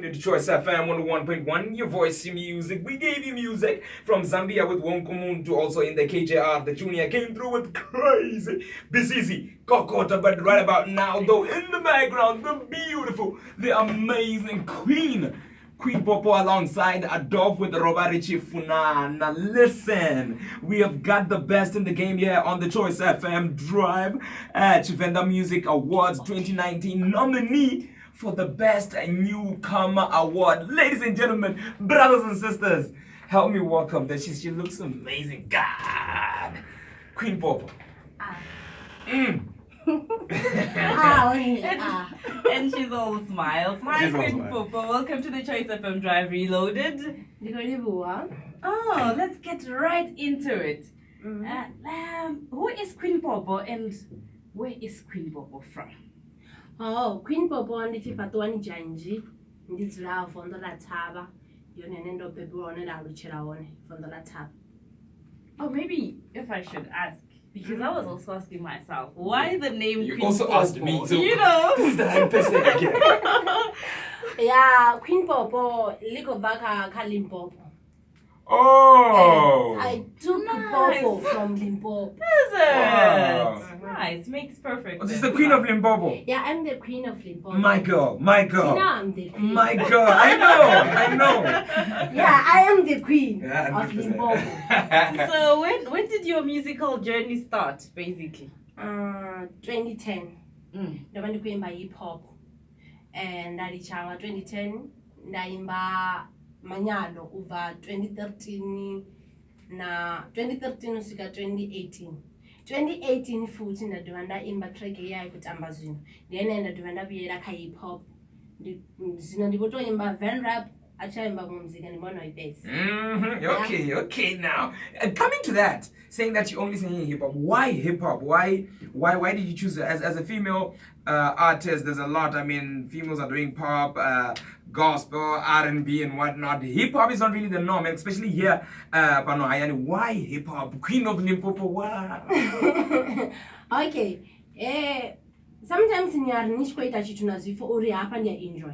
into Choice FM 101.1, your voice, your music. We gave you music from Zambia with Wonke Umuntu, also in the KJR. The junior came through with crazy Bisizi Kokota. But right about now, though, in the background, the beautiful, the amazing Queen Popo alongside Adolf with Rovha Funana. Listen, we have got the best in the game here on the Choice FM Drive at Tshivenda Music Awards 2019 nominee for the Best Newcomer Award. Ladies and gentlemen, brothers and sisters, help me welcome that. She looks amazing. God. Queen Popo. Ah. Ah, Ah. And she's all smiles. Hi, She's all Queen smiles. Popo. Welcome to the Choice FM Drive Reloaded. Ndi khou livhuwa. Oh, let's get right into it. Who is Queen Popo and where is Queen Popo from? Oh, Queen Popo ndi pfi Fhaṱuwani Dzhanzhi, ndi dzula Vondo ḽa Thavha, ndi hone hune ndo bebiwa hone nda alutshela hone Vondo ḽa Thavha. Oh, maybe if I should ask, because I was also asking myself, why the name You Queen also Popo? asked me, so You know? This is the right person again. Ya, Queen Popo ḽi khou bva kha Limpopo. Oh. I took Nice. Popo from Limpopo. Is it? Wow. Nice. Makes perfect Oh, this is sense. the Queen of Limpopo. Yeah, I'm the Queen of Limpopo. My girl, my You know girl, I'm the queen. my girl. I know, I know. Yeah, I am the queen Yeah, of 100%. Limpopo. So when did your musical journey start, basically? 2010. Ndo vha ndi khou imba hip hop. Nda litsha nga 2010 nda imba manyalo u bva 2013 na 2013 u swika 2018. 2018 futhi nda dovha nda imba track ye ya i khou tamba zwino, ndi ene nda dovha nda vhuyela kha hip hop. Zwino ndi vho tou imba van rap, a tsha imba muṅwe muzika, ndi vhona i Okay. Now, coming to that, saying that you only singing hip hop. Why hip hop? Why did you choose it? As a female artist? There's a lot. I mean, females are doing pop, gospel, R&B, and whatnot. Hip hop is not really the norm, and especially here. Pano hayani. Why hip hop? Queen of Limpopo. Why? Okay, sometimes ni a ri ni tshi khou ita tshithu na zwipfo uri hafha ndi a enjoy.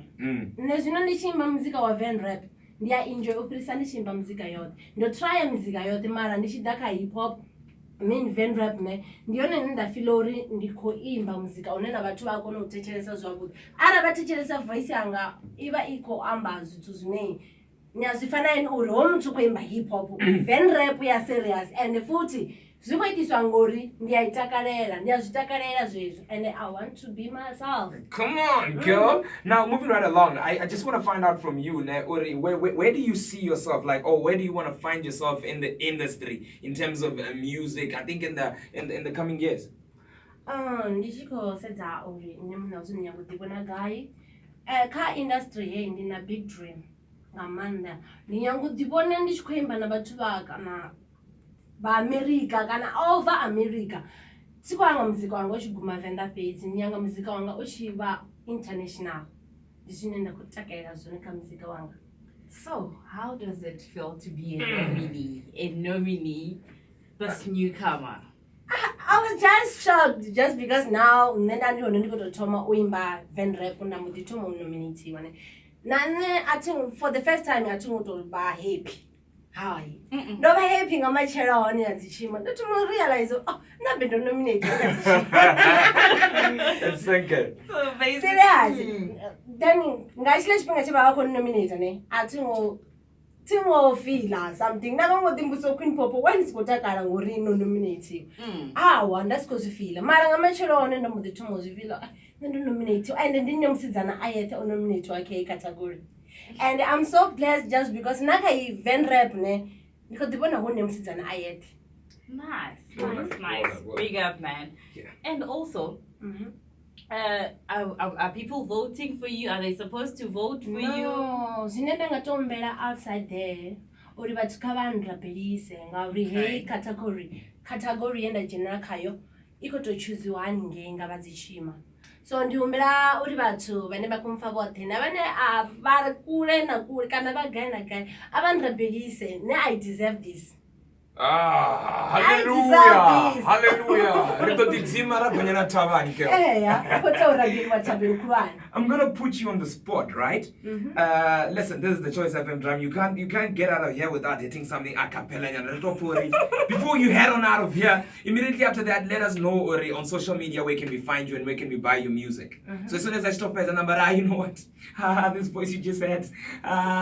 Nṋe zwino ndi tshi imba muzika wa van rap ndi a enjoy u fhirisa ndi tshi imba muzika yoṱhe. Ndo trya muzika yoṱhe, mara ndi tshi ḓa kha hip hop, I mean van rap, ne ndi yone ine nda feel uri ndi khou imba muzika une na vhathu vha a kona u thetshelesa zwavhuḓi. Arali vha thetshelesa voice yanga i vha i khou amba zwithu zwine ni a zwi fana ene uri hoyu muthu u khou imba hip hop van rap ya serious, and futhi zwi khou itiswa ngori ndi a i takalela, ndi a zwi takalela zwezwo, and I want to be myself. Come on, girl. Now, moving right along, I just want to find out from you, ne, Uri, where do you see yourself? Like, oh, where do you want to find yourself in the industry in terms of music? I think in the coming years. Ndi tshi khou sedza uri nṋe muṋe wa zwino nyago u ḓivhona gai kha industry heyi, ndi na big dream nga maanḓa. Ndi nyago u ḓivhona ndi tshi khou imba na vhathu vha kana vha America kana over America. Si khou anga muzika wanga u tshi guma Venḓa fhedzi, ndi nyanga muzika wanga u tshi vha international. Ndi zwine nda khou takalela zwone kha muzika wanga. So, how does it feel to be a nominee, this newcomer? I was just shocked just because now nṋe nda ndi hone ndi khou tou thoma u imba van rap, nda mbo ḓi thoma u nominatiwa ne. Na nṋe a thi, for the first time a thi ngo tou vha happy. Hai, ndo vha happy nga matshelo a hone ya dzi tshima, ndo thoma u realize, oh, nna be ndo nominate kha dzi tshima. It's sinking. So basically, Serious. Then nga tshiḽa tshifhinga tshe vha vha khou nominate ne, a thi ngo feel something, nda vha ngo ḓimbudzisa, Queen Popo, why ni si khou takala ngori no nominatiwa? Awa, nda si khou zwi fila, mara nga matshelo hone ndo mbo ḓi thoma u zwi fila. Ah, nṋe ndo nominatiwa and ndi nṋe musidzana a yeṱhe o nominatiwa kha heyi category, and I'm so blessed just because na kha i van rap ne ndi khou ḓi vhona hu nṋe musidzana a yeṱhe. Nice, Well nice, done, nice. well done, well Big up, man. And also, are people voting for you? Are they supposed to vote for you? No, zwine nda nga to humbela outside there uri vhathu kha vha nrabelise ngauri heyi category ye nda dzhenela khayo i khou tou chuziwa haningei nga vha dzi tshima. So ndi humbela uri vhathu vhane vha khou mpfa vhoṱhe na vhane a vha kule na kule kana vha gai na gai a vha nrabelise, nṋe I deserve this. Ah, I deserve hallelujah. this. Hallelujah. Ri ḓo ḓidzima ra gonya na thavhani ke. Eya, khou tea u rangeliwa thavheni khulwane. I'm gonna put you on the spot, right? Listen, this is the Choice FM drum. You can't get out of here without hitting something a cappella. nyana. Re tlo pho Before you head on out of here, immediately after that, let us know Ori, on social media where can we find you and where can we buy your music. So as soon as I stop at the number, you know what? This voice you just had.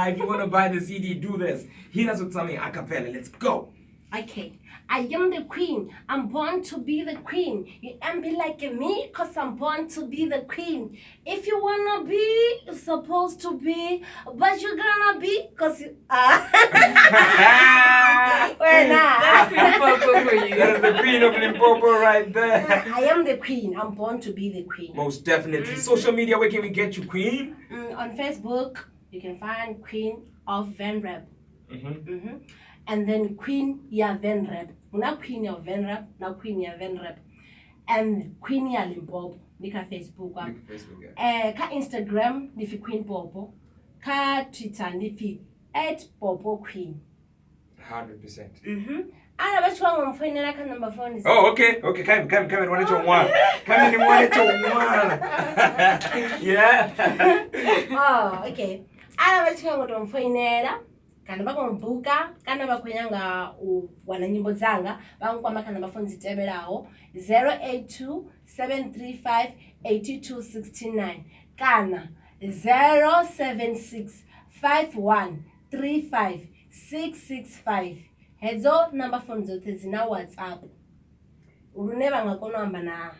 If you want to buy the CD, do this. Hit us with something a cappella. Let's go. Okay, I am the queen. I'm born to be the queen. You can't be like me, cause I'm born to be the queen. If you wanna be, you're supposed to be, but you're gonna be, cause you are. Well, nah. That's Queen Popo for you. That is the queen of Limpopo right there. I am the queen. I'm born to be the queen. Most definitely. Social media, where can we get you, queen? On Facebook, you can find Queen of Venrap. And then Queen ya Venrap. Una Queen ya Venrap, na Queen ya Venrap. And Queen ya Limpopo. Ndi kha Facebook wa. Facebook, yeah. Kha Instagram ndi pfi Queen Popo. Kha Twitter ndi pfi @PopoQueen. 100%. Ara vha tshi vha ngo mpfoinela kha number phone. Oh, okay. Okay, come and one to one. Come and one to one. Yeah. Oh, okay. Ara vha tshi vha ngo to mpfoinela kana vha khou buka kana vha khou nyanga u wana nyimbo dzanga vha nkwama kha number phone dzi tevhelaho 082 735 8269 kana 076 51 35 665. Hedzo number phone dzoṱhe dzi na WhatsApp lune vha nga kona u amba na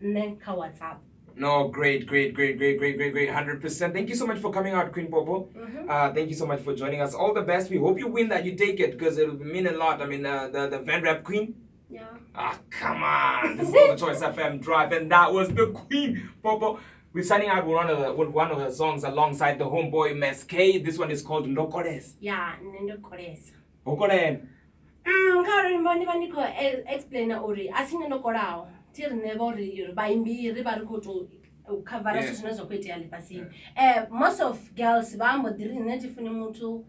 nṋe kha WhatsApp. No, great, 100%. Thank you so much for coming out, Queen Popo. Thank you so much for joining us. All the best. We hope you win that, you take it, because it will mean a lot. I mean, the Venrap Queen. Yeah. Ah, come on. This is the Choice FM Drive, and that was the Queen Popo. We're signing out with one of her songs alongside the homeboy Mess K. This one is called Ndokores. Yeah, Ndokores. Okoren. Kha ri mboni vha ndi khou explaina uri a si nṋe ndo kolaho. Thi riṋe vho ri vhaimbi ri vha ri khou tou khavara zwithu zwine zwa khou itea ḽifhasini. Most of girls vha mbo ḓi ri nṋe thi funi muthu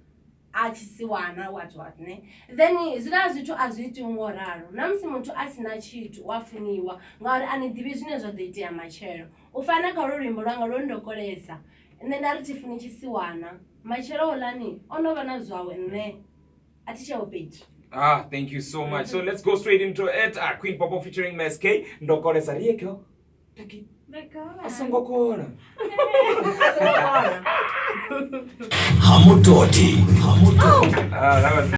a tshi siwana what ne. Then zwiḽa zwithu a zwi itiwi ngo ralo. Na musi muthu a sina tshithu u a funiwa ngauri a ni ḓivhi zwine zwa ḓo itea matshelo. U fana kha luimbo lwanga lwo ndokolesa. Nṋe nda ri thi funi tshisiwana. Matshelo houḽani o no vha na zwawe nṋe a thi tsheho fhethu. Ah, thank you so much. So let's go straight into it. Queen Popo featuring Mess K. Ndokolesa rieko. Taki. Asongokora. Asongokora. Hamutoti. Ah, that was